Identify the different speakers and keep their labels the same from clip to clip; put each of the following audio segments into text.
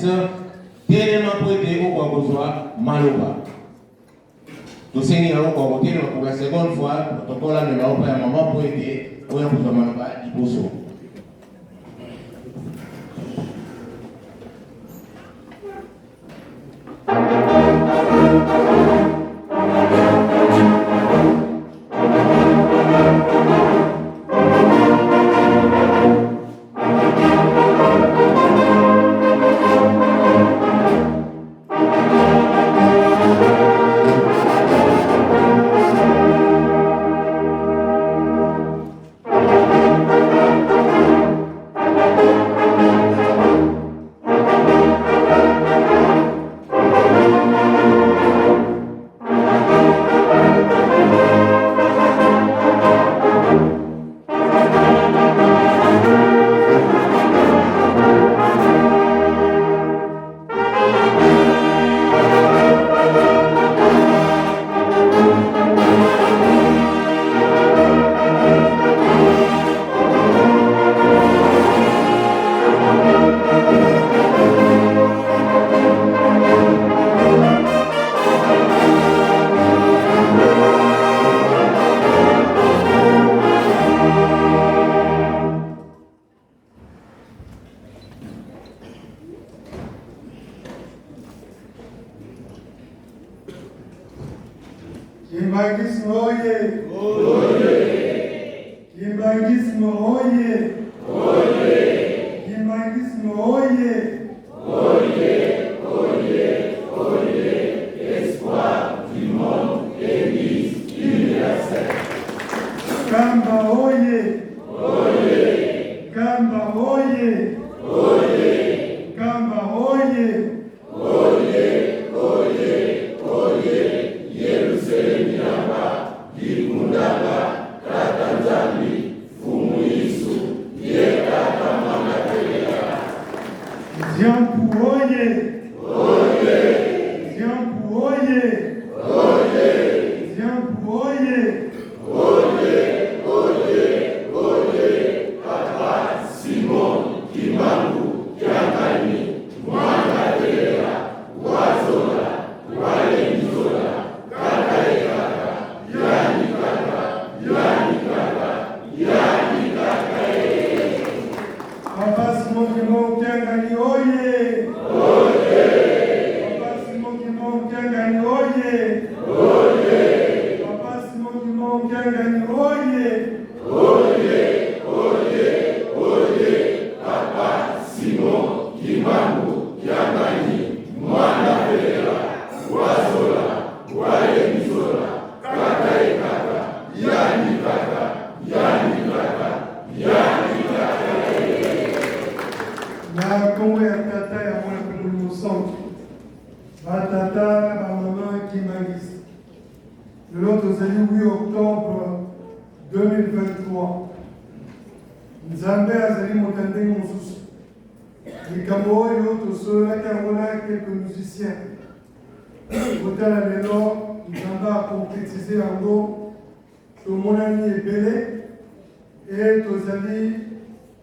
Speaker 1: Telema mpo ete okoka kozwa maloba. Tosengi na yo okoka kotelema pour la seconde fois, protocole amema yo epai ya mama mpo ete oya kozwa maloba liboso.
Speaker 2: Kimbanguisme oye! Oye! Kimbanguisme oye! Oye! Kimbanguisme oye!
Speaker 3: Oye! Oye! Oye! Espoir du monde, Église universelle.
Speaker 2: Kamba oye!
Speaker 3: Oye!
Speaker 2: Kamba oye!
Speaker 3: Oye!
Speaker 2: Kamba oye!
Speaker 3: Oye! Oye! Oye! Yerusalemi yamba, Dikundaka, Tata Nzambi, Fumu Yesu, ye Tata Mwana Telela.
Speaker 2: Diampu oye!
Speaker 3: Oye!
Speaker 2: Diampu oye!
Speaker 3: Oye!
Speaker 2: Diampu oye!
Speaker 3: Oye! Oye! Oye! Papa Simon Kimbangu Kiangani, Mwana Telela, Wazola, Walengizola, Kaka ye Kaka, Yani Kaka, Yani Kaka, Yani Kaka ye.
Speaker 2: Papa Simon Kimbangu Kiangani oye!
Speaker 3: Oye!
Speaker 2: Papa Simon Kimbangu Kiangani oye!
Speaker 3: Oye!
Speaker 2: Papa Simon Kimbangu Kiangani oye!
Speaker 3: Oye! Oye! Oye! Papa Simon Kimbangu Kiangani, Mwana Telela, Wazola, Walengizola, Kaka ye Kaka, Yani Kaka, Yani Kaka, Yani Kaka ye.
Speaker 2: Na nkombo ya Tata, ya Mwana mpe Molimo Santu, batata na bamama kimbanguiste, lelo tozali 8 octobre 2023. Nzambe azali moto ya ndenge mosusu. Likambo oyo tosololaki yango na quelques musiciens, kotala lelo Nzambe aconcrétise yango, tomonani ebele e tozali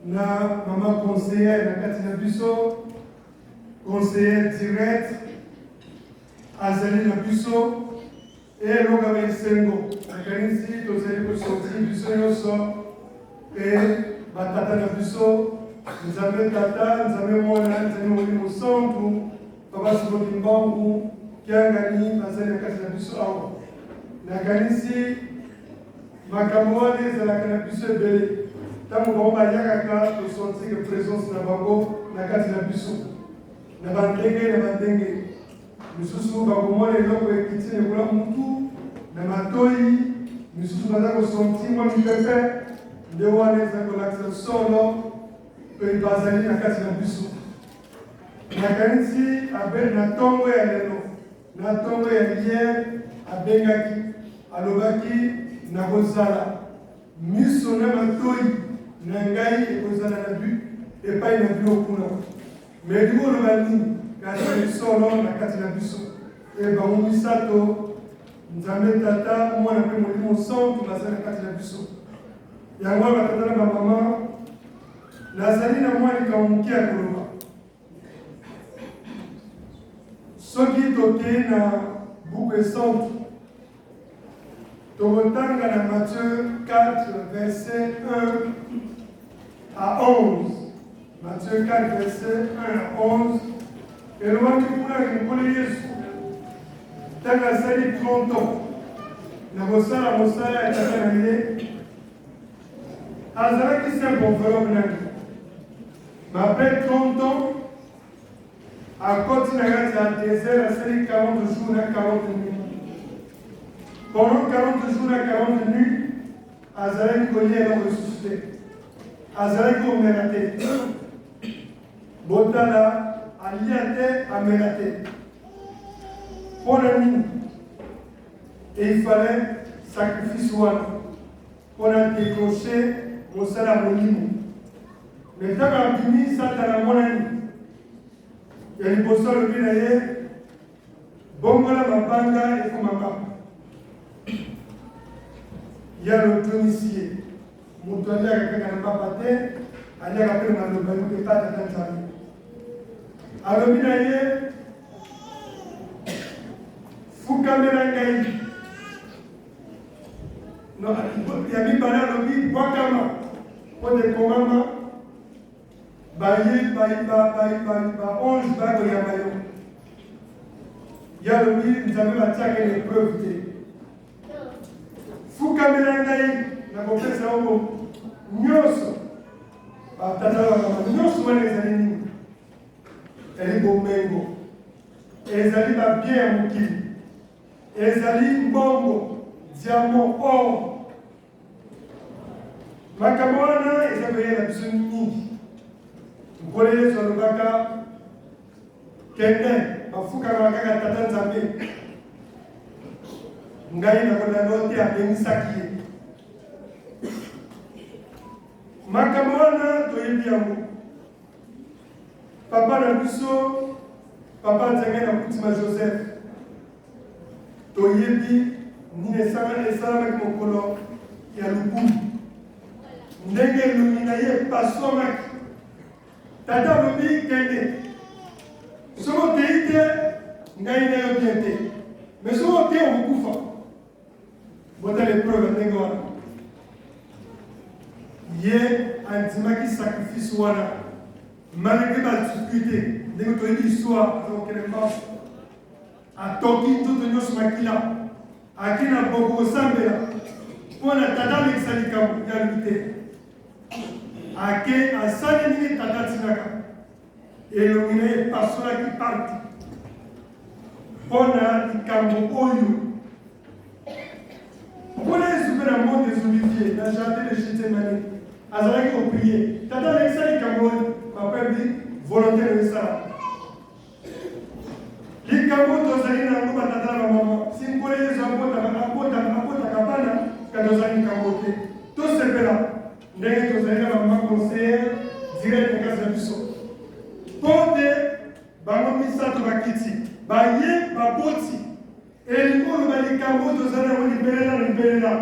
Speaker 2: na mama conseillère na kati na biso, conseillère direct azali na biso e elongama esengo. Nakanisi tozali kosortir biso nyonso e batata na biso, Nzambe Tata, Nzambe Mwana, Nzambe Molimo Santu, Papa Simon Kimbangu Kiangani bazali na kati na biso awa. Nakanisi makambo wana ezalaka na biso ebele, ntango bango bayakaka tosentir présence na bango na kati na biso na bandenge na bandenge misusu. Bakomona eloko ekiti lekola mutu na matoi, misusu baza kosentir mwa mipepe nde wana eza kolakisa solo mpe bazali na kati na biso. Nakanisi abe na ntongo ya lelo, na ntongo ya hier, abengaki, alobaki nakozala miso na matoi na ngai ekozala na bi epai na bino kuna. Mais elingi koloba nini? Kasi solo na kati na biso e bango misato, Nzambe Tata, Mwana mpe Molimo Santu, baza na kati na biso. Yango wana, batata na bamama, nazali na mwa likambo moke ya koloba. Soki tokei na buku esantu, tokotanga na Matthieu 4 verset 1 à 11. Matthieu 4 verset 1 à 11 elobaki kuna ke Nkolo Yesu ntango asali 30 ans na kosala mosala ya tata na ye, azalaki simple enveloppe nani, mais après 30 ans akoti na kati ya desert, asali 40 jours na 40 nuits. Pendant 40 jours na 40 nuits, azalaki kolia eloko lisusu te, azalaki komela te. Botala, alia te, amela te. Mpo na nini? Et il fallait sacrifice wana mpo na déclencher mosala ya molimo. Me ntango abimi, Satana amonani ya liboso, alobi na ye: "Bongola mabanga ekoma mapa." Ye alotunisi ye: moto aliaka kaka na mapa te, aliaka mpe na maloba yoki epa Tata Nzambe. Alobi na ye: "Fukamela ngai." Ya mibale alobi: "Bwakama, mpo te komama baye baange bakoyamba yo." Ye alobi: "Nzambe batiaka na épreuve te. Fukamela ngai, nakopesa yo nyonso." Batata, bamama, nyonso wana ezali nini? Ezali bomengo, ezali babien ya mokili, ezali mbongo, diamant, or. Makambo wana eza koyela biso mingi. Nkolo Yesu alobaka: "Kende, bafukamaka kaka Tata Nzambe, ngai nakolanda yo te." Abengisaki ye. Makambo wana toyebi yango. Papa na biso, papa Nzangai na Kutima Joseph, toyebi nini esalamaki mokolo ya lokumu, ndenge elongi na ye epaswamaki. Tata alobi: "Kende, soki okei te, ngai na yo bien te, mais soki okei, okokufa." Botala épreuve ya ndenge wana. Ye andimaki sacrifice wana malgré badifficulté. Ndenge toyebi histoire, azokokende mbanso, atoki nzoto nyonso makila, ake na boko kosambela mpo na tata alekisa likambo. Ya alobi te, ake asali ndenge tata atinaka. Elongi na ye epasolaki partout mpo na likambo oyo. Mpona Yesu mpe na Mont des Oliviers, na jardin de Gethsemane, azalaki koprier: "Tata, alekisa likambo oyo." Papa ebi volonté na esala likambo. Tozali na yango, batata na bamama. Si Nkolo Yesu abotaka bana, ka tozali likambo te. Tosepela ndenge tozali na bamama conseillère direct na kasi na biso, mpo te bango misato bakiti baye baboti. Elingi oloba likambo tozali yango libelela na libelela.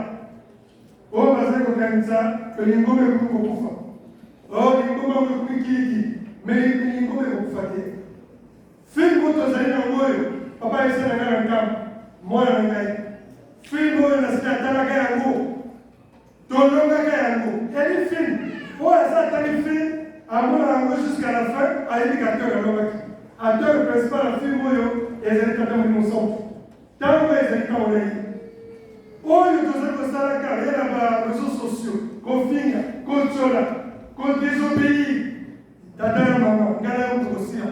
Speaker 2: Oyo bazali kokanisa lingomba ekoki kokufa, oyo lingomba oyo ekoki kiliki, mais lingomba ekokufa te. Film oyo tozali nango oyo, papa esala ngai na nkambo, mwana na ngai, film oyo nasili atalaka yango, tolongaka yango. Eli film oyo aza atali film, amona yango jusqu'à la fin, ayebi ka acteur alongaki. Acteur principal ya film oyo ezali Tata Molimo Santu. Ntango ezali ntango na ye oyo tozali kosalaka ye na baréseaux sociaux, kofinga, kotiola, kodésobéir tata na mama, ngai na yo tokosila.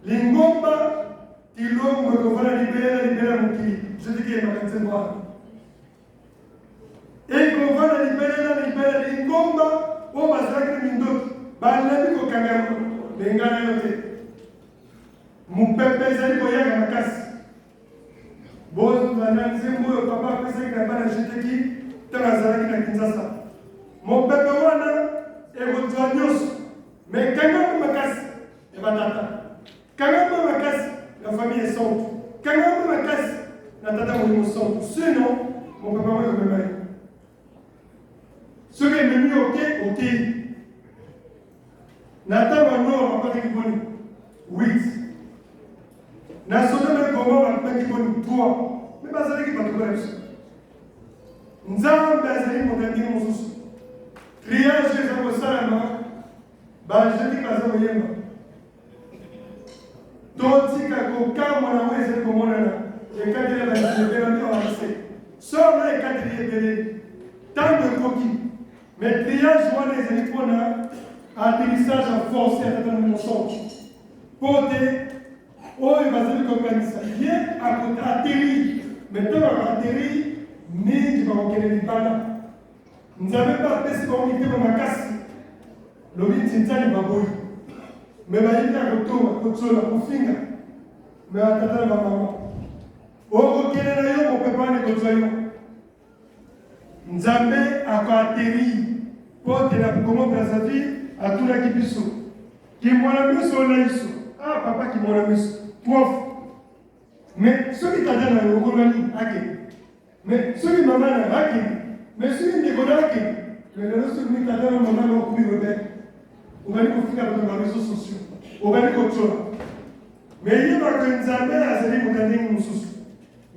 Speaker 2: Lingomba Tilongo ekovanda libela libela. Mokili jodiki eyembaka nzembo wana, ekovanda libela na libela. Lingomba oyo bazalaki na mindoki, balandi kokanga yango, me ngai na yo te. Mopepe ezali koyaka makasi. Bozwa na nzembo oyo papa apesaki na bana jeteki ntango azalaki na Kinshasa. Mopepe wana ekozwa nyonso, me kanga mpe makasi ya batata, kanga mpe makasi na famille esantu, kanga mpe makasi na Tata Molimo Santu. Sinon mopepe yango ekomema ye. Soki ememi, oke, okei. Na ntango ya Noa, bakotaki boni? 8. Na Sodome et Gomorrhe bakimaki boni? 3. Mais bazalaki bato lokola biso. Nzambe azali moto ya ndenge mosusu. Triage eza kosalama, baangelique baza koyemba. Totika kokamwa na oyo ezali komonana. Ekateli ya bandimi ebelami awa na se. Solo ekateli ebeleli. Ntango ekoki. Mais triage wana ezali mpo na atterrissage ya force ya tata mosonge. Mpo te oyo bazali kokanisa ye akoatterrir, mais ntango akoatterrir mingi bakokende libanda. Nzambe mpe apesi bango mitema makasi, lobi ntinzani baboyi, me bayebi ya kotonga, kotsola, kofinga, me batata na bamama okokende na yo mopepe wana ekozwa yo. Nzambe ako atterrir po te na Congo Brazzaville atunaki biso kimwana miso na iso ah papa kimwana miso prof mais soki tata na yo okoloba nini akende mais soki mama na yo akende mais soki ndeko na akende mais lelo soki mi tata na mama na okomi rebelle obandi kofinga bato na réseaux sociaux obandi kotyola mais yebaka Nzambe azali moto ya ndenge mosusu.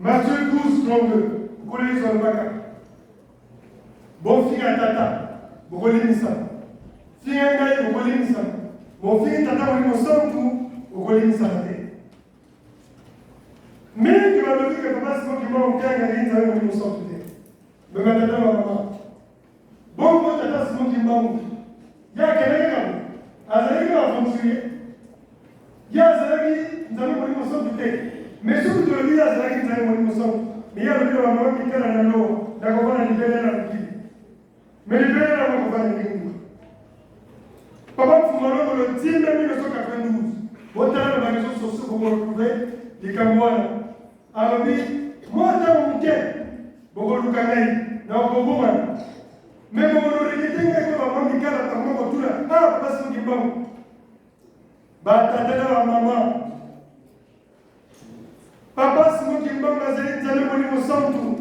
Speaker 2: Matthieu 12, 32, Nkolo Yesu alobaka, Bofinga tata, bokolimbisama. Finga ngai, bokolimbisama. Bofingi tata Molimo Santu, bokolimbisama te. Mingi balobi ke papa Simon Kimbangu Kiangani azali Nzambe Molimo Santu te. Me batata bamama, bongo tata Simon Kimbangu ye akendaki kaka azalaki kaka aventurier, ye azalaki Nzambe Molimo Santu te. Mais soki tolobi ye azalaki Nzambe Molimo Santu, me ye alobi na bamama mikala na Noa, nakovanda libela na mokili. Me libela na bokovanda ndenge nini? Papa Mfuma Longo le 10 mai 1992, botala na ba réseaux sociaux bokoretrouve likambo wana. Alobi mwa ntango moke bokoluka ngai na okobomana me bokoregete ngai ko bamama mikala bakoma kotuna ah papa Simon Kimbangu batata na bamama papa Simon Kimbangu azali Nzambe Molimo Santu.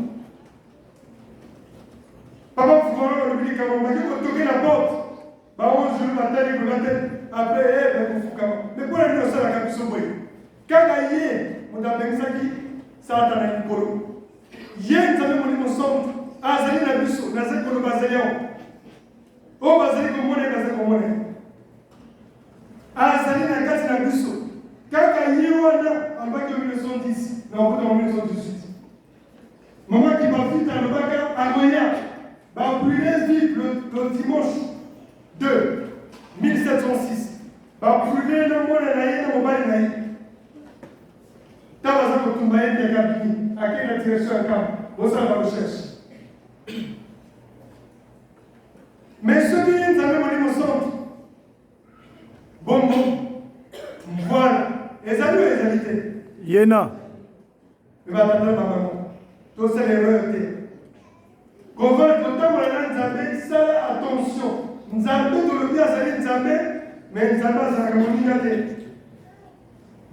Speaker 2: Papa Mfuma Longo alobi likambo baki kotoke na porte ba 11 jours batali boye batali après eh bakofukama me mpo na nini osalaka biso boye kaka ye moto abengisaki satana likolo ye Nzambe Molimo Santu azali na biso nazali koloba azali awa oyo bazali komona ye bazali komona ye azali na kati na biso kaka ye wana alobaki 1910 na okota 1918 Maman Kibafita alobaka akoya ba brûler vive le dimanche 2 1706 ba brûler na mwana na ye na mobali na ye ntango aza kotumba ye ndeke abimi akei na direction ya kambo bosala ba recherche mais soki ye Nzambe Molimo Santu bongo mvwala ezali oyo ezali te
Speaker 4: yena
Speaker 2: Me batata na bamama, tosala erreur te. Kovanda kotambola na Nzambe, sala attention. Nzambe tolobi azali Nzambe, me Nzambe azalaka moninga te.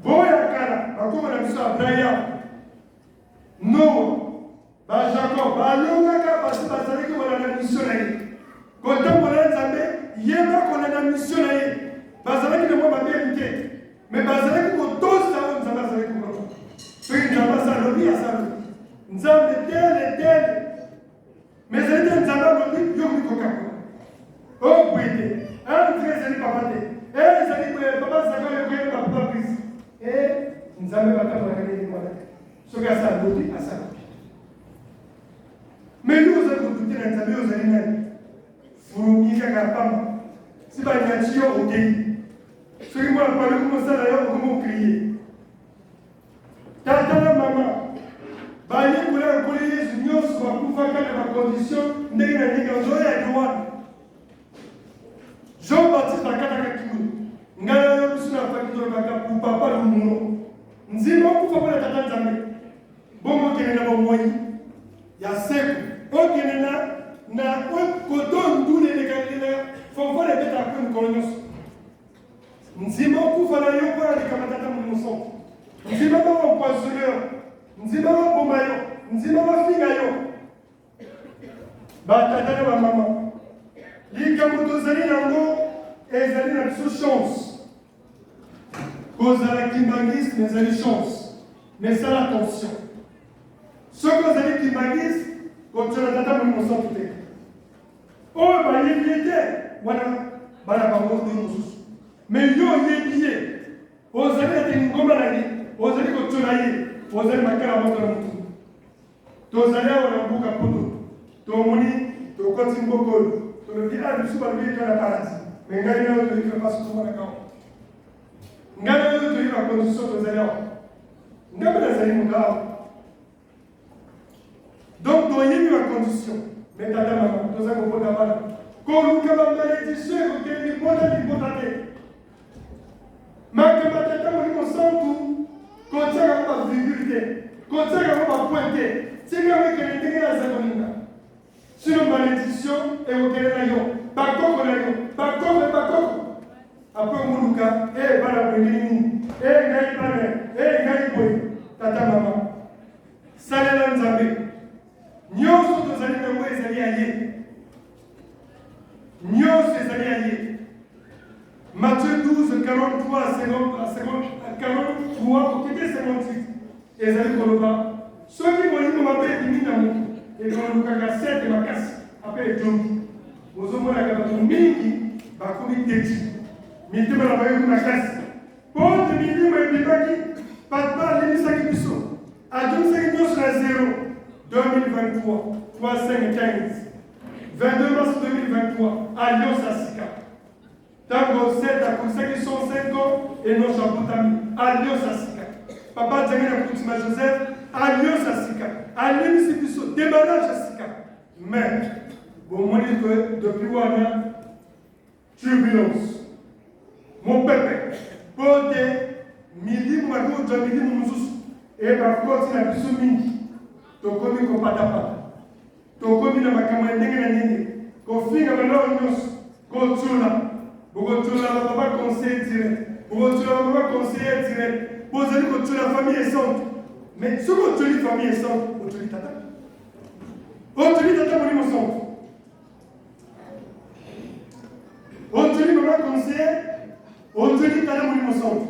Speaker 2: Boya kala bakoma na biso Abraham, Noa, ba Jacob balongaka basi bazalaki kolanda mission na ye. Kotambola na Nzambe, yeba kolanda mission na ye. Bazalaki na mwa mabe ya mike, me bazalaki kotosa oyo Nzambe azalaki koloba. Soki Nzambe asa alobi, asa alobi. Nzambe tele tele. Me ezali te Nzambe alobi, yo okoki kokakola. Oyo boye te. Entre ezali papa te. Eh, ezali boye papa Zaka oyo koyeba papa Prise. Eh, Nzambe batambolaka ndenge wana te. Soki asa alobi, asa alobi. Me yo ozali kodute na Nzambe, yo ozali nani? Fourmi kaka pamba. Si banyati yo okei. Soki mwana pale komosala yo okomi okrie. Tata na mama bayekola ya Nkolo Yesu nyonso bakufaka na bakondition ndenge na ndenge. Ozoya yaki wana Jean Baptiste akataka kingo. Ngai na yo biso na faki tolobaka papa lumuno nzima okufa mpo na tata Nzambe bongo okende na bomoi ya seko okende na na koto ndule eleka fonfone ebetaka mpe mokolo nyonso nzima okufa na yo mpo na likama tata momoso nzima baempoisonne yo nzima baboma yo nzima bafinga yo batata na bamama likambo tozali yango ezali na biso chance kozala kimbanguiste ezali chance. Mais sala attention, soki ozali kimbanguiste, kotiola tata Molimo Mosantu te. Oyo bayebi ye te, wana bana bango ndenge mosusu. Mais yo oyebi ye, ozali ete lingomba na ye, ozali kotiola ye, ozali makala moto na motu. Tozali awa na mboka poto, tomoni tokoti mboka oyo, tolobi a biso balobi etoile ya paradis, mais ngai na yo toyebi mpasi tomonaka awa. Ngai na yo toyebi ba condition tozali awa. Ngai mpe nazali moto awa. Donc toyebi ba condition, mais tata mama toza kobota bana koluka ba malédiction ekokende libota libota te. Makambo ya Tata Molimo Santu, kotiaka yango ba virgule te, kotiaka yango ba point te, tika yango ekende ndenge naza kolinga. Sinon malédiction ekokende na yo, bakoko na yo, bakoko ya bakoko. Après omoluka, eh bana boye ndenge nini? Eh ngai bana, eh ngai boye. Tata mama, salela Nzambe. Nyonso tozali na yango ezali ya ye. Nyonso ezali ya ye. Matthieu 12, 43 43 kokende 58 ezali koloba soki molimo mabe ebimi na moto ekolukaka sete makasi ape ejongi. Ozomonaka bato mingi bakomi teti, mitema na bango ekomi makasi mpo te milimo ebimaki, bato balimbisaki biso, ajongisaki nyonso na zero. 2023 3 5 15 22 mars 2023 alliance ya sika. Ntango Seth akokisaki 105 ans, Enosh abotami. Alliance ya sika. Papa Djangi na Kutima Joseph, alliance ya sika. Alimbisi biso, demarrage ya sika. Mais, bomoni que depuis wana, turbulence, mopepe, mpo te milimo bakoki kozwa milimo mosusu e bakoti na biso mingi, tokomi kopatapata. Tokomi na makambo ya ndenge na ndenge, kofinga baloko nyonso, kotiola, bokotiola ba papa conseiller direct, bokotiola ba papa conseiller direct, bozali kotiola famille esantu. Mais soki otioli famille esantu, otioli tata, otioli tata Molimo Santu, otioli mama conseiller, otioli tata Molimo Santu,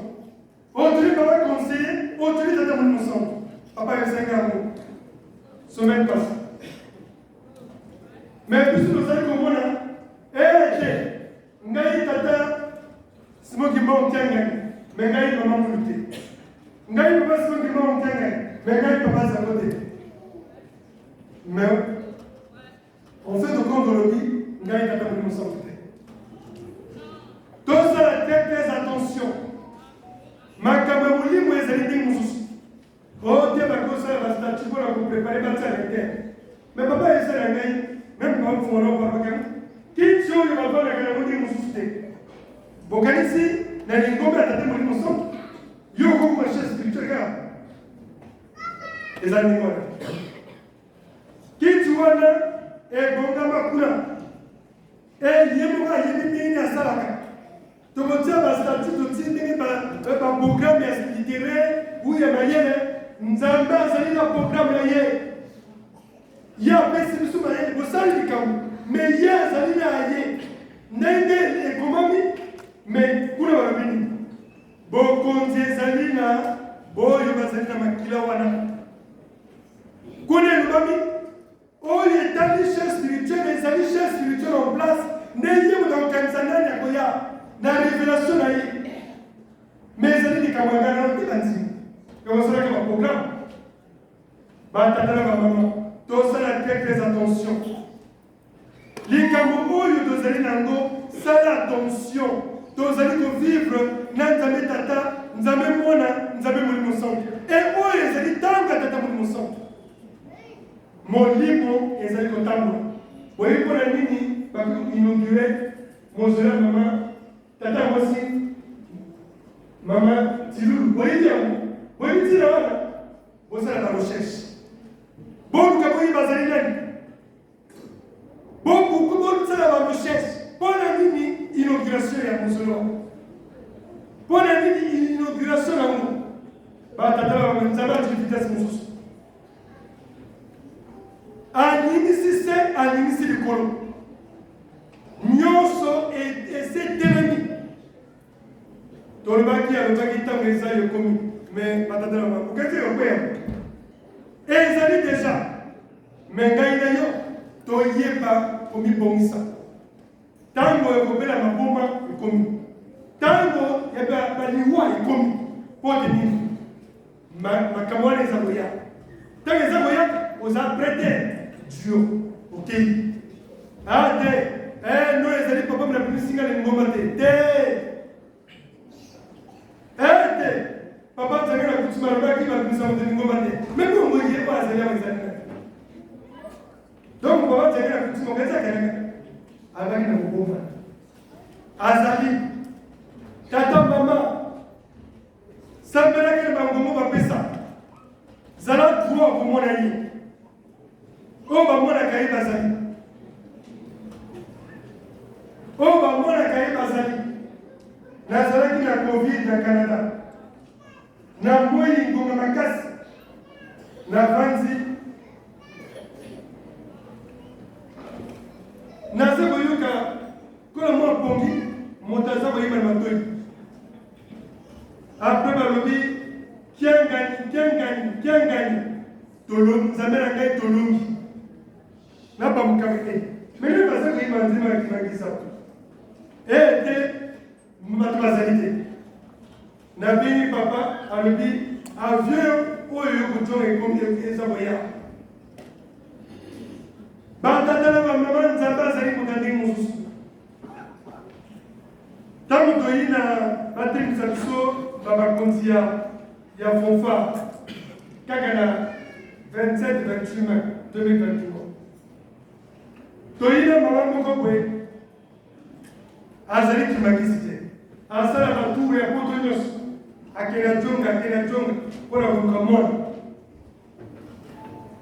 Speaker 2: otioli papa conseiller, otioli tata Molimo Santu. Papa yebisaki yango semaine passée. Mais biso tozali komona ete ngai tata Simon Kimbangu Kiangani, mais ngai mama Mulu te. Ngai papa Simon Kimbangu Kiangani, mais ngai papa Sango te. Mais en fait compte olobi ngai tata Molimo Santu te. Tosala très très attention. Makambo ya molimo ezali ndenge mosusu. Oh te bakosala ba statut mpo na koprepare batia lete. Mais papa esala ngai meme papa mfongola opapaka kiti oyo bafandaka yango ndenge mosusu te. Bokanisi na lingomba ya tata Molimo Santu yo okokoma chef spirituel kaka eza ndenge wana. Kiti wana ebongama kuna e ye moko ayebi ndenge nini asalaka. Tokotia ba statut, totie ndenge ba programme ya littéraire ou ya mayele. Nzambe azali na programme na ye, ye apesi biso mayele, bosali likambo me ye azali na ye ndenge ekomami. Me kuna balobi nini? Bokonzi ezali na boyo bazali na makila wana. Kuna elobami oyo etali chef spirituel, ezali chef spirituel en place nde ye moto akokanisa nani akoya na révélation na ye. Mais ezali likambo ya ngai nano te, bandimi ekosalaka baprogramme. Batata na bamama, tosala très très attention. Likambo oyo tozali na yango, sala attention. Tozali kovivre na Nzambe Tata, Nzambe Mwana, Nzambe Molimo Santu. E oyo ezali ntango ya Tata Molimo Santu. Molimo ezali kotambola. Boyebi mpo na nini bakoki inaugure mausolée ya mama tata mwasi mama Tilulu? Boyebi yango? Boyebi ntina wana? Bosala ba recherche, boluka boyeba azali nani. Bobuku bosala ba recherche mpo na nini inauguration ya mausolée, mpo na nini inauguration yango. Batata ba Nzambe atiki vitesse mosusu, aningisi se aningisi likolo nyonso ese etelemi. Tolobaki, alobaki ntango eza ekomi. Mais batata na bango okati ekokweya ezali deja. Me ngai na yo toyeba komibongisa. Ntango ya kobela maboma ekomi, ntango ya baliwa ekomi. Mpo te nini? Makambo wana eza koya. Ntango eza koya, oza prete dio okei. Ah te, eh, no ezali papa na bimisi nga lingomba te te. Eh te, papa nzange na kutima alobaki babimisa moto lingomba te. Me bongo ye oyo azali awa ezali nani? Donc papa nzange na kutima okazi akalaka alobaki na kobomba azali tata mama Sambelaki na bangongo bapesa. Zala droit komona ye. Oyo bamonaka ye bazali. Oyo bamonaka ye bazali. Nazalaki na Covid na Canada. Na moi ngonga makasi. Navandi. Naza koyoka kola mwa pongi moto aza koyeba na matoi. Après balobi kiangani kiangani kiangani tolongi nzambe na ngai tolongi na bamukami te mene baza koyeba nzembo ya kimangisa ee te bato bazali te nabengi papa alobi avion oyo yokotonga ekomi eza koya batata na bamama nzambe azali moto ndenge mosusu Ntango toyi na batelemisa biso ba bakonzi ya ya fanfare kaka na 27 28 mai 2023 toyi na mama moko boye azali kimakisi te asala batour ya poto nyonso akenda jonga akenda jonga mpo na koluka mwana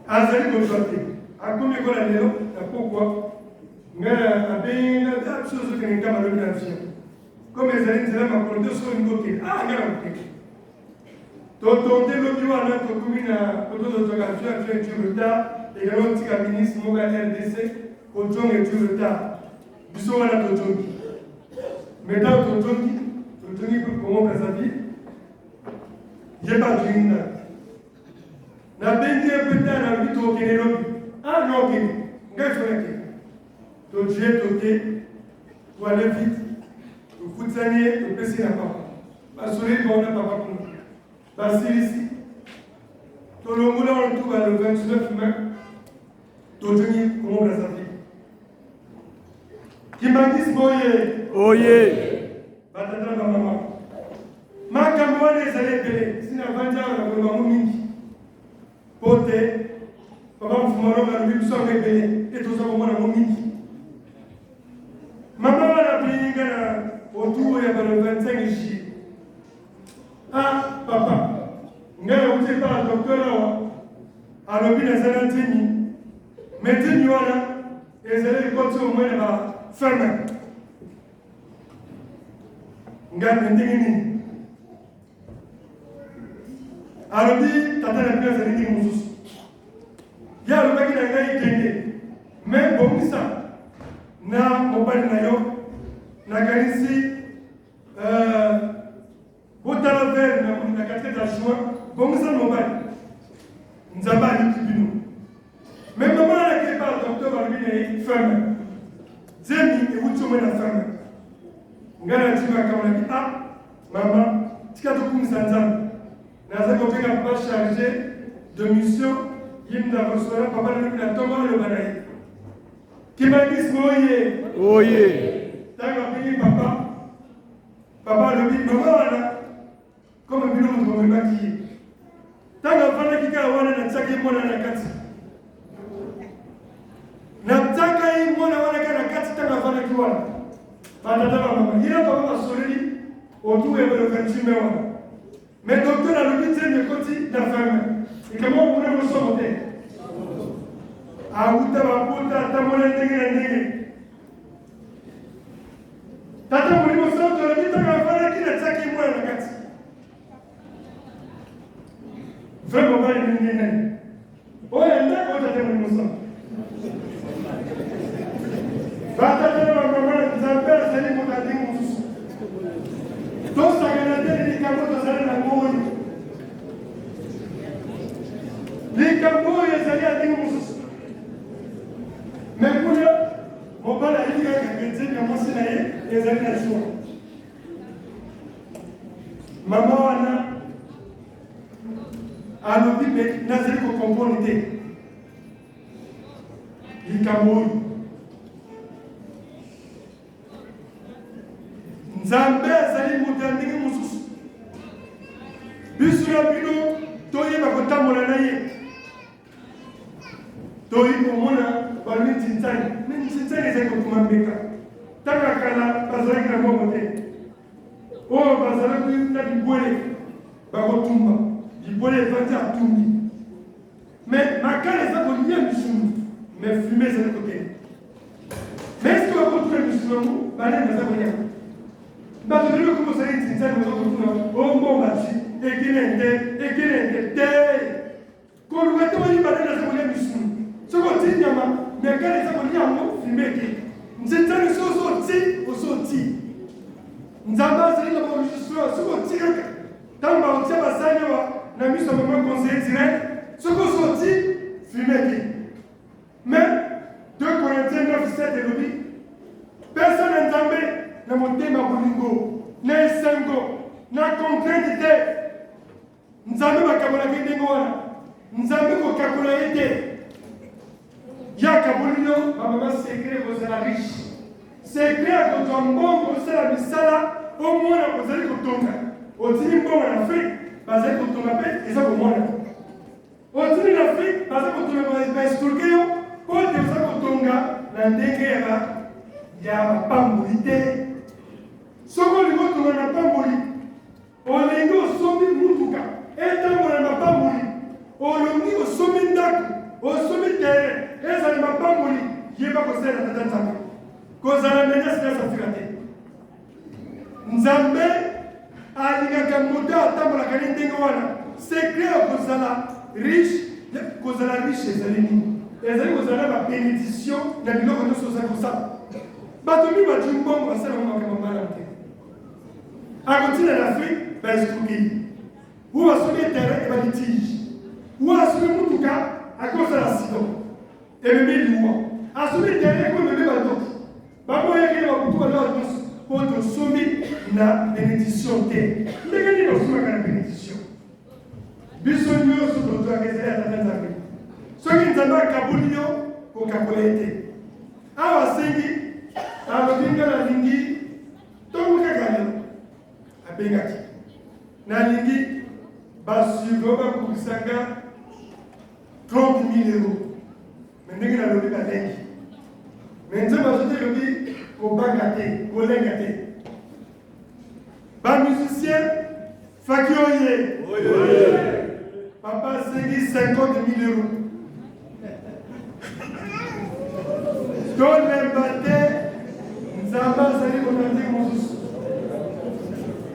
Speaker 2: azali kozwa te akomi ekola lelo na pokwa ngai abengi ngai ah, biso ozokende nkama lobi na avion comme ezali nzela makolo te soki olingi okende ah ngai nakokende totonte lobi wana tokomi na poto tozwaka avion avion etu retard ekali otika ministre moko ya rdc kojonga etu retard biso wana tojongi mais ntango tojongi tojongi kongo brazzaville ye bajongi ngai Nabengi ye mpe tala nalobi tokende lobi. Ah non okende. Ngai fo nakende. Toje toke. Toale vite. Tokutisani ye topesi na papa. Basoleli bango na papa kuna. Basilisi. Tolongola wana tu ba le 29 mai. Tojongi Congo Brazzaville. Kimbanguisme oye.
Speaker 3: Oye.
Speaker 2: Batata na bamama. Makambo wana ezali ebele, si navandi awa nakoloba yango mingi mpo te papa Mfumalonga alobi biso yango ebele mpe toza komona yango mingi. Mama wana abengi nga na autour ya balo 25 juillet. Ah papa, ngai nauti epai ya docteur awa alobi naza na nzemi, me nzemi wana ezali ekoti omwe na ba fin mai. Ngai na ndenge nini? Alobi tata na bino azali ndenge mosusu. Ye alobaki na ngai kende, me bongisa na mobali na yo. Nakanisi euh, botala vere na katikati ya juin, bongisa na mobali. Nzambe aliki bino. Me mama alaki epa docteur balobi na ye femme zemi ewuti omwe na femme. Ngai natii makambo na bi ah mama tika tokumisa Nzambe. Naza kobenga papa chargé de mission ye mutu akosola papa nalobi na ntongo aloba na ye kimbangisme oye
Speaker 3: oye.
Speaker 2: Ntango abengi papa, papa alobi mama wana comme bino moto bomemaki ye ntango afandaki kaka wana natiaki ye mwana na kati natiaka ye mwana wana kaka na kati ntango afandaki wana batata bamama ye na papa basoleli autour ya baloka ntimbe wana mais docteur alobi nzembe ekoti na femme likambo mokuna mosomo te awuta baputa atambola ndenge na ndenge Tata Molimo Santu alobi ntango afandaki natiaki mwana na kati. Vrai mobali ndenge nani? Oyo ya ndako oyo Tata Molimo Santu. Batata na bamama, Nzambe azali moto ya ndenge mosusu. Tosakana te likambo tozali na yango oyo. Ezali na joie. Mama wana alobi mpe nazali kokomprendre te likambo oyo. Nzambe azali moto ya ndenge mosusu. Biso na bino toyeba kotambola na ye. Toyi komona balobi ntinzani, me ntinzani ezali kokoma mbeka. Ntango ya kala bazalaki na mbongo te, oyo bazalaki na bibwele bakotumba bibwele, evandi atumbi, me makala eza kolia misuni, me fume ezali kokende. Me eske bakotuna misuni yango banani baza kolia? Bato lelo ekomi osali ntinzani, baza kotuna ombonga ti ekele nte ekele nte te. Koluka te oyeba nani aza kolia misuni. Soki oti nyama, mekala eza kolia yango filme te. Nzinzani soki ozo oti, ozo oti. Nzambe azali na baenregistreur, soki oti kaka ntango bakotia basani awa na miso ya mama conseiller direct, soki ozo oti, filme te. Mais 2 Corinthiens 9 7 elobi pesa na Nzambe na motema bolingo na esengo na contrainte te. Nzambe bakabolaka ye ndenge wana. Nzambe kokakola ye te. Ye akaboli yo bamama secret kozala riche. Secret ya kozwa mbongo osala misala omona ozali kotonga. Otindi mbongo na Afrique bazali kotonga mpe eza komona. Otindi na Afrique baza kotonga ba escroquer yo mpo te oza kotonga na ndenge ya ba ya mapamboli te. Soki olingi otonga na pamboli Olingi osombi mutuka etambola na mapamboli, olongi osombi ndako, osombi terrain ezala mapamboli, yeba kosalela Tata Nzambe. Kozala menace na Safira te. Nzambe alingaka moto atambolaka ne ndenge wana. Secret ya kozala riche, kozala riche ezali nini? Ezali kozala na ba benediction na biloko nyonso ozali kosala. Bato mingi bazwi mbongo basala yango makambo malamu te. Akotina na Afrique ba escroquerie. Ou asombi terrain eba litige. Ou asombi mutuka akosala accident. Ememi liwa. Asombi terrain eko ememi bandoki. Baboyaki na babutu balwa nyonso mpo tosombi na benediction te. Ndenge nini osomaka na benediction? Biso nyonso tozwaka ezali ya Tata Nzambe. Soki Nzambe akaboli yo, kokakola ye te. Awa asengi, alobi nga nalingi Ntongo kaka lelo abengaki, nalingi basuivo bakokisa nga 30 000 euro. Me ndenge nalobi balengi, me nzembo azote elobi kobanga te, kolenga te. Ba musicien faki oye papa asengi 50 000 euro tolemba te nzambe azali kona ndenge mosusu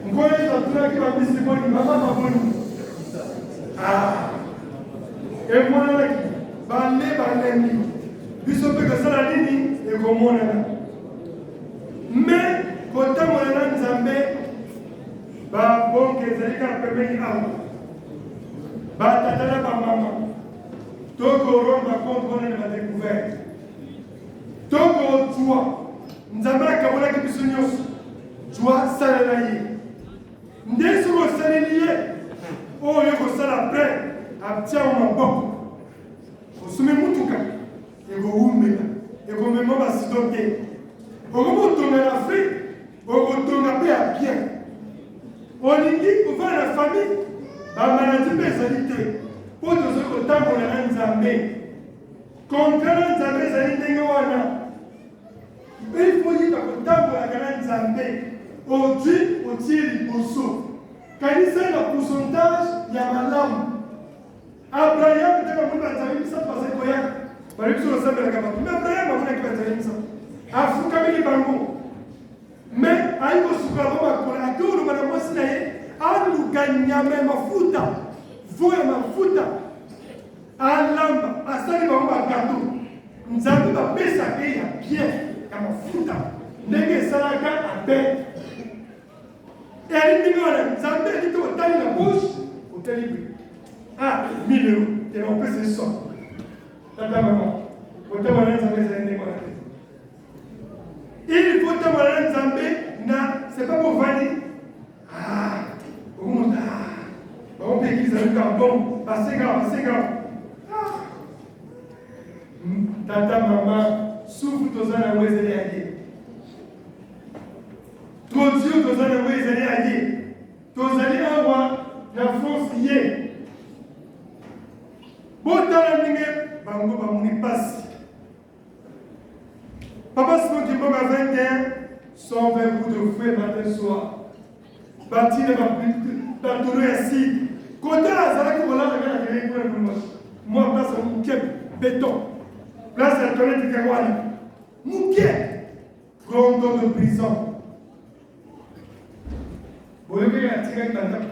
Speaker 2: nkolo yesu atunaki bambisi boni mama baboni ah, emonanaki bale balembi biso mpe kosala nini ekomonana me kotambola na nzambe babonke ezali kaka pembeni awa batata na bamama tokoromba compte wana na badecouverte tokozwa nzambe akabolaki biso nyonso zwa salela ye nde soki osaleli ye oyo kosala pre atia yo maboko osombi motuka ekowumela ekomema basido te okomotonga na afrike okotonga mpe ya bien olingi kovanda na famille bamaladi mpe ezali te mpo tozali kotambola na nzambe kontra na nzambe ezali ndenge wana il faut yeba kotambolaka na nzambe ozwi otie liboso kanisa na pourcentage ya malamu Abraham ntango amoni banzambe misato bazali koyaka, balobi biso tosambelaka bato, me Abraham amonaki banzambe misato, afukameli bango, me ayi kosukola bango makolo, ake koloba na mwasi na ye aluka nyama ya mafuta, vo ya mafuta, alamba, asali bango bagato. Nzambe bapesaka ye ya bien ya mafuta ndenge esalaka Abel. Eyali ndenge wana Nzambe aliki otali na gauche, otali boye. Ah, 1000 euros, tena opesa ye 100. Tata mama, kotama na Nzambe ezali ndenge wana te. Il faut tama Kotambola na Nzambe na c'est pas bovandi ah okomona ah bango mpe eglise aluka bon baseka baseka ah tata mama sufu toza na yango ezali ya ye tozio toza na yango ezali ya ye tozali awa na France ye botala ndenge bango bamoni mpasi. Papa Simon Kimbangu a 21 120 coups de fouet matin soir. Batina batolo ya sud. Kota azalaki kolala kaka na keleki kuna na mwa place ya moke beton. Place ya toilette kaka wana. Moke. Grand homme de prison. Boyoki atikaki bandako.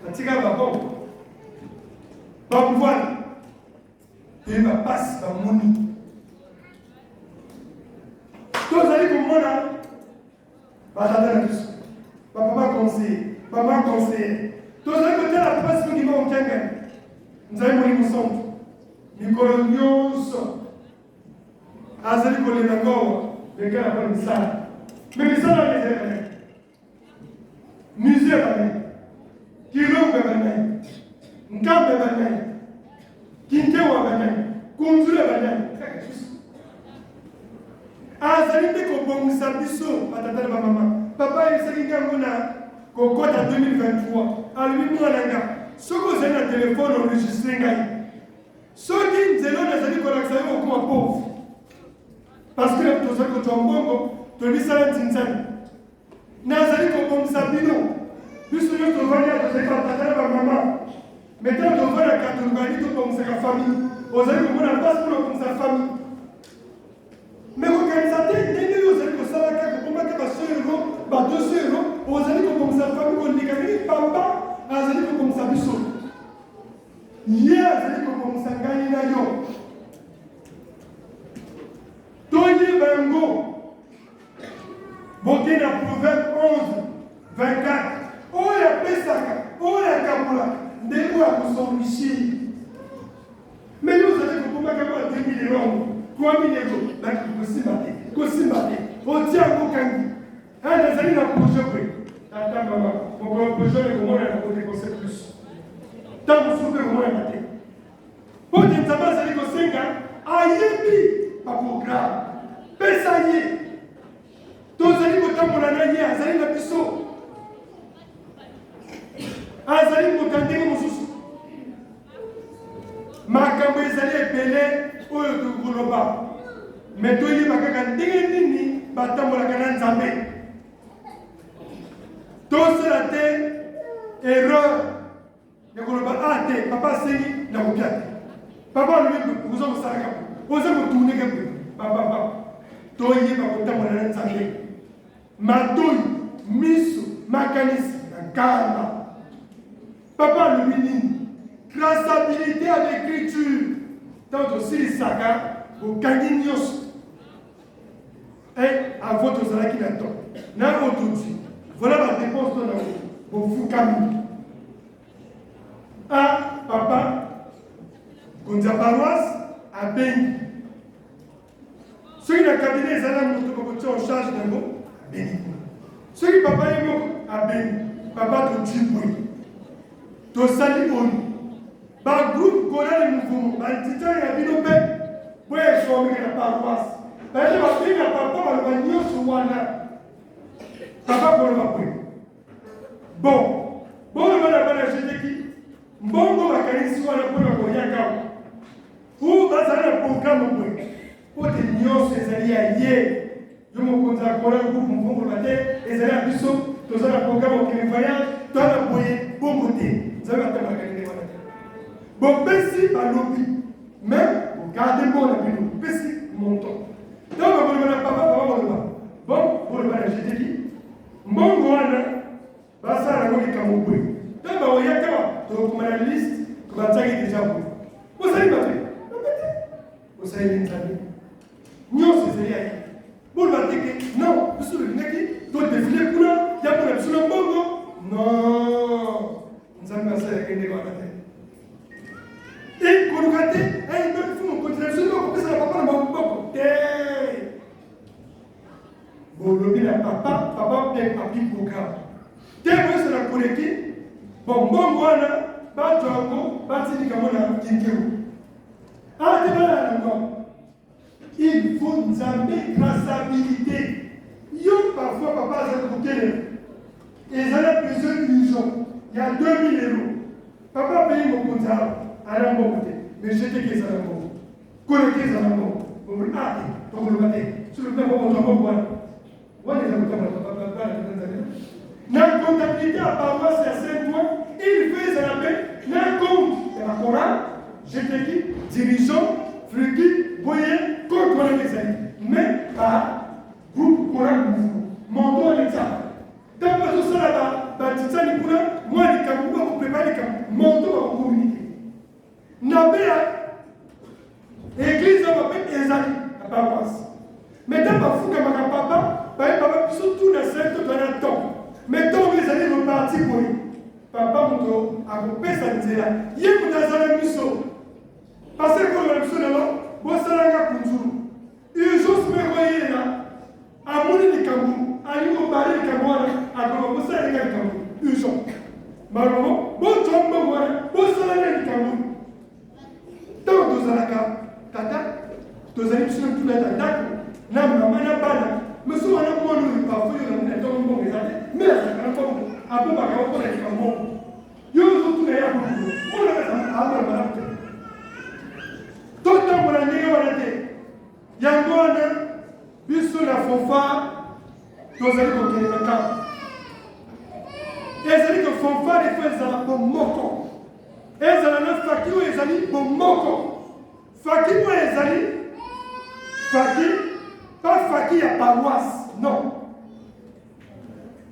Speaker 2: Atikaki babongo. Bamvwala. Toyebi bapasi bamoni. Tozali komona batata na biso, bapapa conseiller, bamama conseiller. Tozali kotala papa Simon Kimbangu Kiangani, Nzambe Molimo Santu, mikolo nyonso azali kolela ngowa leka na mpo misala me misala wana ezali banani? Musée ya banani? Kilongo ya banani? Nkamba ya banani? Kinkewa ya banani? Kunzulu ya banani? Kaka biso. Azali nde kobongisa biso batata na bamama. Papa ayebisaki ngai yango na kokota 2023, alobi mwana nga, soki ozali na telefone enregistre ngai, soki nzela oyo nazali kolakisa yo okoma pauvre, parce que tozali kozwa mbongo tobisala nzinzani. Nazali kobongisa bino. Biso nyonso tovandi awa tozali batata na bamama. Me ntango tovandaka tolukaka tobongisaka famille. Ozali komona mpasi mpona kobongisa famille. Me kokanisa te ndenge yo ozali kosalaka kobombaka ba 100 euro ba 200 euro ozali kobongisa famille koleka ndenge papa azali kobongisa biso. Ye azali kobongisa ngai na yo. Toyeba yango. Boke na Proverbe 11, 24. Oyo apesaka, oyo akabolaka, nde oyo akosenrichir. Mais yo ozali kokomaka mwa 2000 euro yango, 3000 euro, baki kosimba te, kosimba te. Otia yango kangi. Ah, nazali na projet boye. Tata mama, mokolo projet ekomonana kodepense plus. Ntango mosusu mpe ekomonana te. Mpo te Nzambe azali kosenga, ayebi baprograme. Pesa ye. Tozali kotambola na ye, azali na biso. Azali moto ya ndenge mosusu. Makambo ezali ebele oyo tokoloba, me toyeba kaka ndenge nini batambolaka na Nzambe. Tosala te erreur ya koloba a ah, te papa asengi na kopia te papa alobi boye oza kosalaka boye oza kotourneke boye bababa toyeba kotambola na nzambe matoi miso makanisi na nkamba papa alobi nini traçabilité ya l'écriture ntango tosilisaka bokangi nyonso Eh, avant tozalaki na temps na otuti voilà ba dépense to na bofukami a papa konzi ya paroisse abengi soki na cabinet ezali na moto bakotia en charge na yango abengi kuna soki papa ye moko abengi papa totui boye tosali oyo Ba groupe chorale mouvement ba étudiants ya bino mpe boya informeke na paroisse bayaki babenga papa baloba nyonso wana papa koloba boye bon boloba na bana jeteki mbongo bakanisi wana mpona koyaka u bazala na programme boye mpo te nyonso ezali ya ye Yo mokonzi ya chorale groupe mvongolo te ezali ya biso toza na programme okende voyage toza na boye bongo te nzambe atambolaka ndenge wana te bopesi balobi mais bogarde mbongo na bino bopesi montant ntango bakoloba na papa papa koloba bon boloba na jeteki mbongo wana basala yango likambo boye ntango bakoya kaka tokokoma na liste batiaki deja boye bosali mabe mabe te osaleli nzambe nyonso ezali ya ye boloba te ke non biso tolingaki todefile kuna ya mpona biso na mbongo non nzambe asalaka ndenge wana te ekoluka te ayebi mokonzi na biso nde okopesa na papa na maboko te. Bolobi na papa, papa mpe papi programme. Te boyesa na koleki, bon mbongo wana bazwa yango batindika yango na Kinkewu. Awa te bana na ngo. Il faut Nzambe traçabilité. Yo parfois papa azali kotelela. Ezali na plusieurs urgent ya 2000 euros. Papa apeyi mokonzi awa ala mbongo te. Mais je te ezala mbongo. Koleki ezala mbongo. Omoni ah te tokoloba te. Soki mpe mbongo ozwa mbongo wana. Wana eza kotambola papa bana tata Nzambe. Na comptabilité ya paroisse ya Saint-Ouen, il faut ezala mpe na compte ya ba chorale, GTQ, dirigeant, fluki, boye compte wana nde ezali. Mais ba groupe chorale mouvement monto wana etiaka ntango bazosala batitani kuna mwa likambo bakoprepare likambo monto bakokomunike Na mpe ya eglise awa mpe ezali na paroisse. Mais ntango bafukamaka papa, baye papa biso tout na saint to na temps. Mais ntango ezali reparti boye. Papa moto akopesa nzela. Ye moto azala miso. Parce que koloba biso lelo bosalanga kunzulu. Urgence mpe ekoyela amoni likambo alingi kobale likambo wana akoloba bosala ndenge likambo urgent malobo bozwa mbongo wana bosala nde likambo ntango tozalaka tata tozali biso na tuna ya ndako na mama na bana mosusu wana mwana oyo parfois yo na ntongo mbongo eza te me azalaka na mbongo abombaka yango mpona likambo moko yo ozotuna ye akokuna mwana amona malamu te totambola ndenge wana te Yango wana biso na fanfare tozali kokende na ntango ezali ko fanfare efo ezala bomoko, ezala na faki oyo ezali bomoko, faki oyo ezali faki pas faki ya paroisse non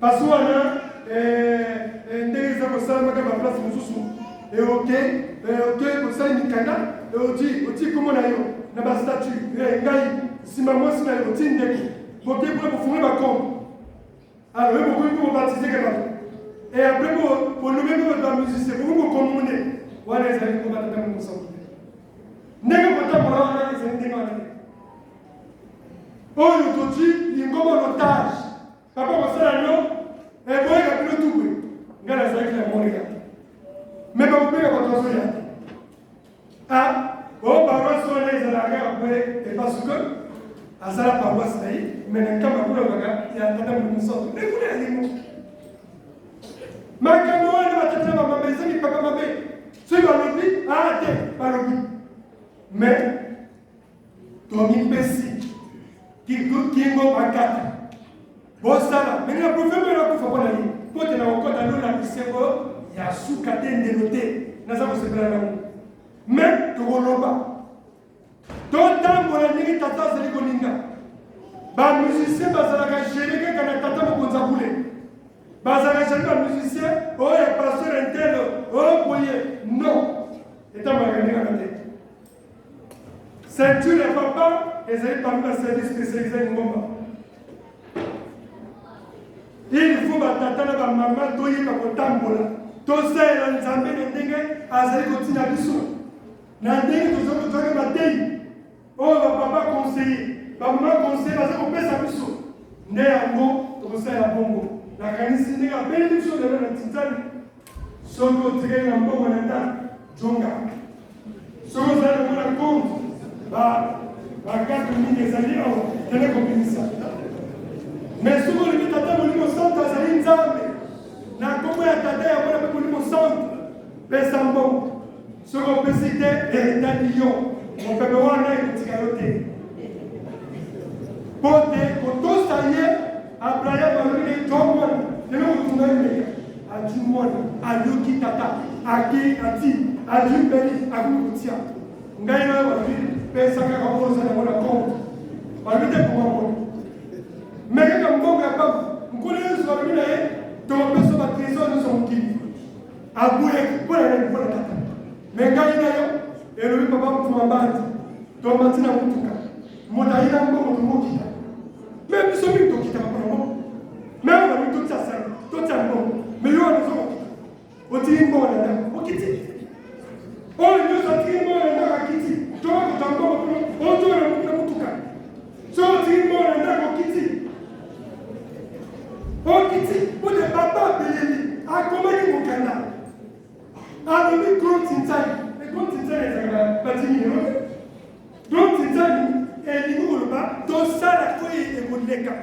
Speaker 2: Parce wana eh, eh, ndenge eza kosalamaka ba place mosusu eoke eh, oke osali mikanda oti oti kombo na yo na ba statut ngai nsima mwasi na yo oti ndeko boke kuna bofungola bakombo alors yo bokoki mpe bobatize ke bato e après bolobi mpe bato ba musicien bokoki bokomune wana ezali kobata ntango mosantu te ndenge kotambola wana ezali ndenge wana te oyo toti lingomba lotage papa kosala no eboyaka bino tukwe ngai nazalaki na montréal me bakobenga bato bazoya te a o paroisse wana ezalaka kaka boye epasuke azala paroisse na ye me na nkamba kuna kaka ya tata molimo santu nde kuna ya limo makambo wana batata na bamama eza mipaka mabe soki balobi aa te balobi mais Tomipesi kingo bakata bosala ndenge na proverbe oyo nakufa mpo na ye mpo te nakokɔta lola bisengo ya suka te ndelo te naza kosepela nango me tokoloba totambola ndenge tata azali kolinga bamusicien bazalaka gere kaka na tata mokonzi ya bule bazalaka gere bamusicien oyo ya pasteur intelo oyo boye non etambolaka ndenge wana te Ceinture ya papa ezali parmi ba service spécialisé lingomba. Il faut batata na bamama toyeba kotambola, tosalela Nzambe na ndenge azali kotinda biso, na ndenge tozali kozwaka mateyi oyo bapapa conseiller, bamama conseiller baza kopesa biso, nde yango tokosalela bongo. Nakanisi ndenge abeli biso lelo na Titani, soki otikali na mbongo na ndako jonga Soki ozali komona compte ba bakarte mingi ezali awa, kende kobimisa. Mais soki olobi Tata Molimo Santu azali Nzambe, na nkombo ya Tata ya Mwana mpe Molimo Santu, pesa mbongo. Soki opesi te, etali yo, mopepe wana ekotika yo te. Mpo te kotosa ye, Abraham alobi na ye, zwa mwana, lelo kotunga ye mbeka. Ati mwana ayoki tata ake ati azwi mbeli akomi kotia ngai nayo balobi pesa kaka oyo oza yango na compte balobi te koma mbongo me kaka mbongo ya pamba nkolo yesu alobi na ye tokopesa batrésor nyonso mokili aboyaki mpo na nani mpo na tata me ngai na yo elobi papa mfuma mbandi tomati na motuka moto ayina mbongo tokokita me biso mingi tokitaka mpona mbongo me oyo balobi totia sani totia mbongo me yo wana ozokokita otiki mbongo na ndako okiti oyo nyonso atiki mbongo na ndako akiti tokokuta mbongo kuna otola na motuka soki otiki mbongo na ndako okiti. Alobi grand Tintani. Mais grand Tintani ezalaka batimi lelo te. Grand Tintani elingi koloba tosala oyo ekoleka.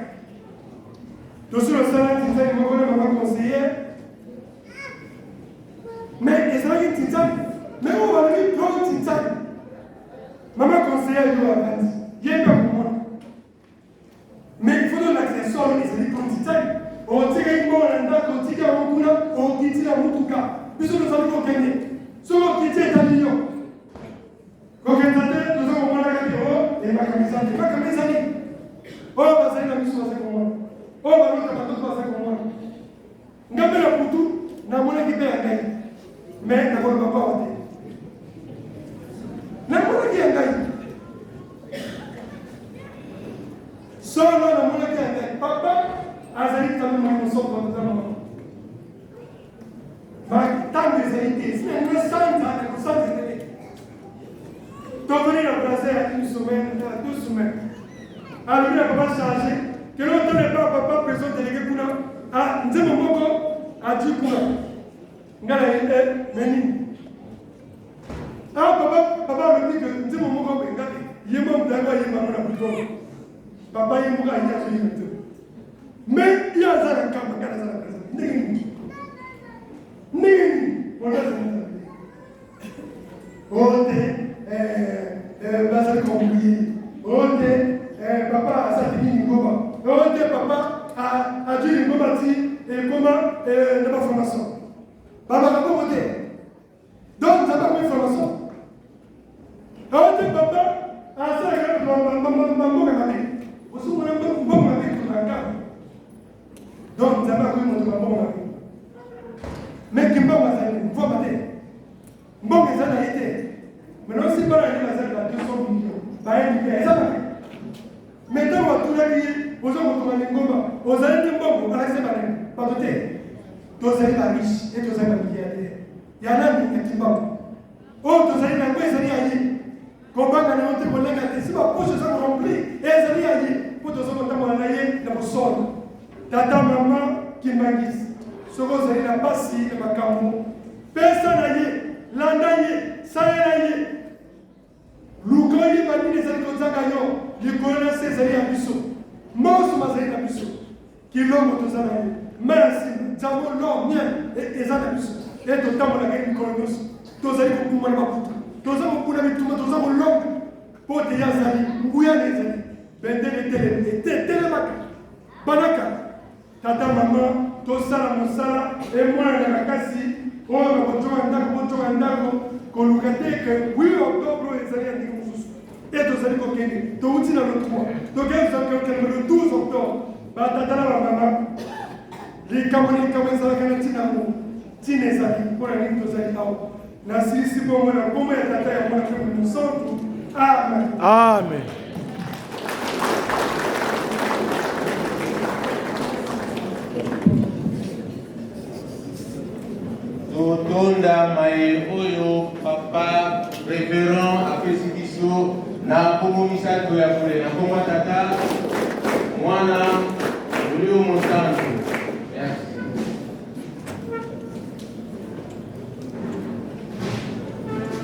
Speaker 2: Tosi tosala Tintani moko na mama conseillère. Mais ezalaki Tintani. Mais oyo balobi grand Tintani. Mama conseillère yo avandi. Ye mpe akomona. Mais il faut tolakisa solo ezali kontitani otikaki mbongo na ndako otiki yango kuna okiti na motuka biso tozali kokende soki okiti etali yo kokenda te toza komonaka te o makambo ezali makambo ezali oyo bazali na miso bazali komona oyo balota bandoto bazali komona nga mpe na butu namonaki mpe ya ngai me nakoloba pawa te namonaki ya ngai solo namonaki ya ngai papa azali nzambe molimo soko nzambe moko ntango ezali te sina nga sanza na kosanza te tokoni na braza ya une semaine na deux semaines alobi na papa charge kelo otala epa papa président délégué kuna ah nzembo moko adi kuna nga na ye eh, me nini ah papa papa alobi ke nzembo moko nga ye mo moto yango ayemba ngo na buto papa ye moko aye azoyemba nzembo mais ye aza na nkamba nga naza na président ndenge nini ndenge nini wana azali oyo te bazali kombouye oyo te papa asali lingomba oyo te papa azwi lingomba ti ekoma na baformation babaka bongo te donc nzambe akomi formation oyo te papa asalaka bamboka mabe osomona mbongo mabe tozalaka donc nzambe akomi moto bambongo mabe mais kimbangu azali mvwama te Mbongo eza na ye te. Maintenant si bana ne bazali ba 200 millions, bayebi te eza mabe. Mais ntango batunaki ye oza kotonga lingomba, ozali te mbongo, alakisi banani bato te. Tozali ba riche et tozali ba milliardaire. Ya nani ya Kimbangu. Oyo tozali na yango ezali ya ye. Kobanga na yo te kolenga te si bapoche eza koremplir ezali ya ye mpo toza kotambola na ye na bosolo. Tata mama Kimbanguiste, soki ozali na pasi na makambo, pesa na ye, landa ye, salela ye, luka oyeba nini ezali kozanga yo. Likolo na se ezali ya biso, monso mazali na biso. Kilongo toza na ye, mai ya nsima, diamant, l'or, miel eza na biso. E totambolaka ye mikolo nyonso, tozali kobuma na maputa, toza kobunda bitumba, toza kolonga mpo te ye azali nguya na ezali bendele etelemi etelemaka banaka tata mama tosala mosala emonana makasi oyo bakotonga ndako botonga ndako koluka te ke 8 octobre oyo ezali ya ndenge mosusu e tozali kokende touti na le 3 tokende kokende le 12 octobre batata na bamama likambo na likambo ezalaka na ntina yango ntina ezali mpo na nini tozali awa nasilisi bongo na nkombo ya tata ya mwana mpe molimo santu amen
Speaker 3: amen
Speaker 1: Totonda maye oyo papa reverend apesi biso na nkombo misato ya bule na nkombo ya tata mwana molimo mosantu.